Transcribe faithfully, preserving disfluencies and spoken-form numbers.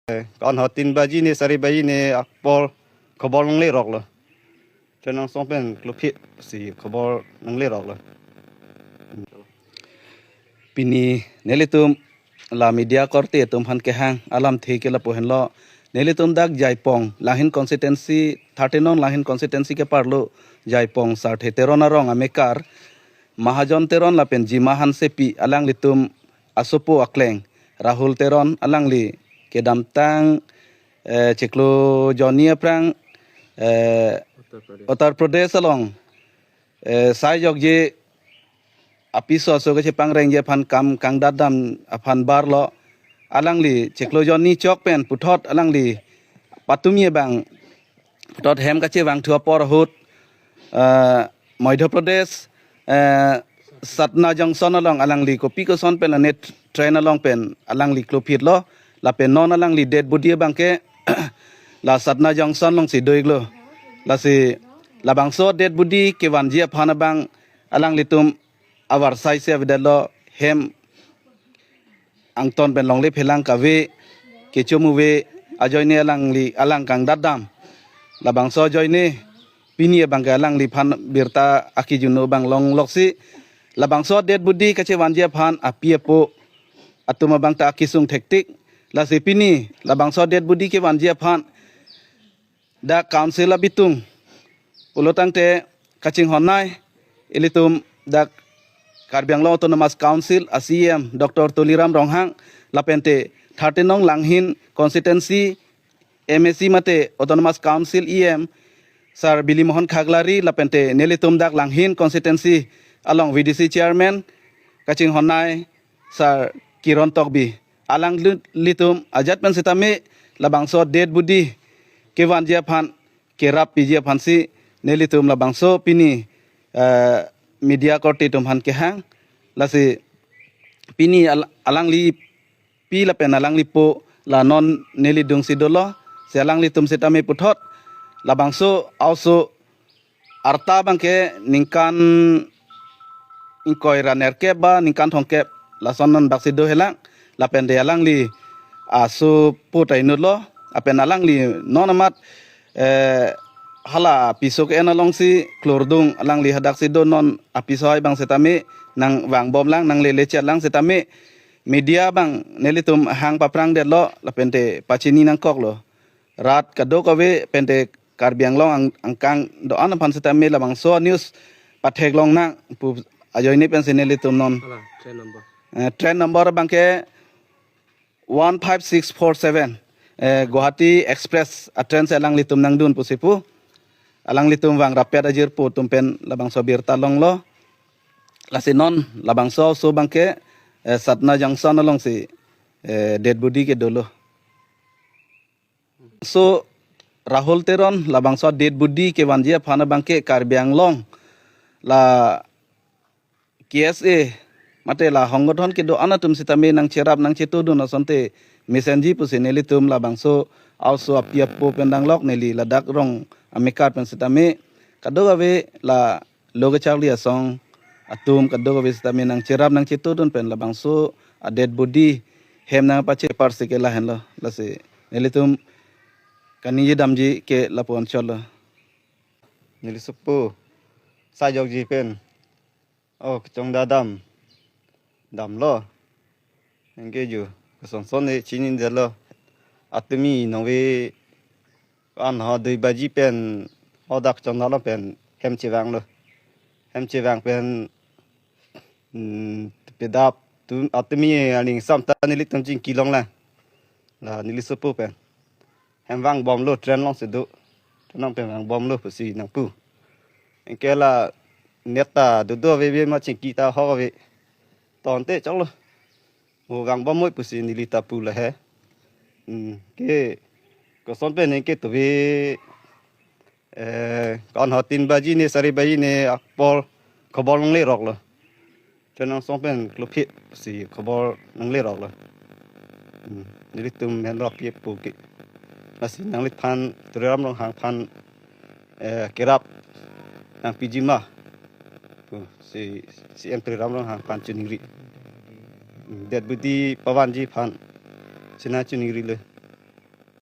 Kon ho tin baji ne sari baji ne apor khobor nangle rok lo. Train angsong pen klophi si khobor nangle rok lo. Pini nelitum la media korte atum aphan kehang alamthe ke lapu henlo. Nelitum dak Jaipong Langhin constituency, thirteen nong Langhin constituency ke parlo Jaipong Sarthe Teron arong amekar Mahajon Teron lapen Jima Hansepi alanglitum asopo akleng Rahul Teron alangli kedamtang eh, chiklo jonni aphrang eh, Uttar Pradesh along eh, sai jokje apiso aso kachepangrengji aphan kam kangdatdam aphan barlo. Alangli chiklo jonni chok pen puthot alangli patumi abang puthot hem kachevangthu apor ahut eh, Madhya Pradesh eh, Satna Junction along alangli kopi koson pen ane train along pen alangli klophitlo. Lapen non alangli dead body abang ke la Satna Junction alongsi do-iklo. Lasi labangso dead body kevanji aphan abang alanglitum avarsai si avedetlo, hem angton pen longle phelang kave kecho muve ajoine alangli alang kangdatdam. Labangso ajoine pini abang ke alangliphan birta akijunno abang longloksi labangso dead body kachevanji aphan api apo atum abang ta akisung thektik. Lasi pini labangso dead body kevanji aphan dak council abitung pulo tangte kachinghon nai ilitum dak Karbi Anglong Autonomous Council a C E M Doctor Tuliram Ronghang lapente thirteen nong Langhin constituency M A C mate Autonomous Council E M Sir Bilimohon Khaklari lapente nelitum dak Langhin constituency along V D C chairman kachinghon nai Sir Kiron Tokbi alanglitum ajat pen sitame labangso dead body kevanji aphan kerap piji aphansi nelitum labangso pini eh, media korte atum aphan kehang. Lasi pini al- alangli pi lapen alanglipo la non neli dungsi dolo. Si alanglitum sitame puthot labangso aoso arta abang ke ningkan ingkoi ra nerkep ba ningkan thomkep lason non baksi do helang. Lapente alangli asopo ta inutlo lapen alangli non amat eh, hala apiso ke-en alongsi klordung alangli hadaksi do non apiso hai abang sitame nangvangbom lang nanglele chet lang sitame media abang nelitum hang paprang detlo lapente pachini nangkoklo. Rat kadokave pente Karbi Anglong ang- angkang do-an aphan sitame labangso news patheklong nang pu ajoine pensi nelitum non. Hala, train number. Eh, train number abang ke one five six four seven eh, Guwahati Express a train si alanglitum nangdun pusi pu. Alanglitum vangrap-et ajirpo atum pen labangso birta longlo. Lasi non labangso aoso abang ke eh, Satna Junction alongsi eh, dead body ke dolo. So Rahul Teron labangso dead body kevanji aphan abang ke Karbi Anglong la K S A mate la honggothon kedo-an atum sitame nangcherap nangchetodun asonte mesenji pusi nelitum labangso aoso api apo pen danglok neli ladak rong amekar pen sitame kadokave la lo kacharli asong atum kadokave sitame nangcherap nangchetodun pen labangso a dead body hem nangpache parsi ke lahenlo. Lasi nelitum kaningje damji ke lapu-an chotlo. Neli sopo sai jokji pen o kachongdadam damlo. Anke ju kosonson ne chinidetlo. Atumi nongve an ho dui baji pen hodak chondalo pen hem chevanglo. Hem chevang pen mm, pedap tu atumi aning samta nelitum chingki longlang. La neli sopo pen hem vangbomlo, train alongsi do. Train along pen vangbomlo pusi nangpu. Anke la net ta dodo aveve ma chingki ta hok ave. Tonte choklo. Mo vangbom moi pusi neli ta pu lahe. Hmm, ke koson pen anke tuve eh, kon ho tin baji ne sari baji ne apor khobor nangle rok lo. Train angsong pen klophi si khobor nangle rok lo. Hmm, nelitum henrok ke pu ke. Lasi nangliphan Tuliram Ronghang aphan eh, kerap nangpiji ma. Pu si C M Tuliram Ronghang aphan choningri. Hmm, dead body pavanji aphan sina choningrilo.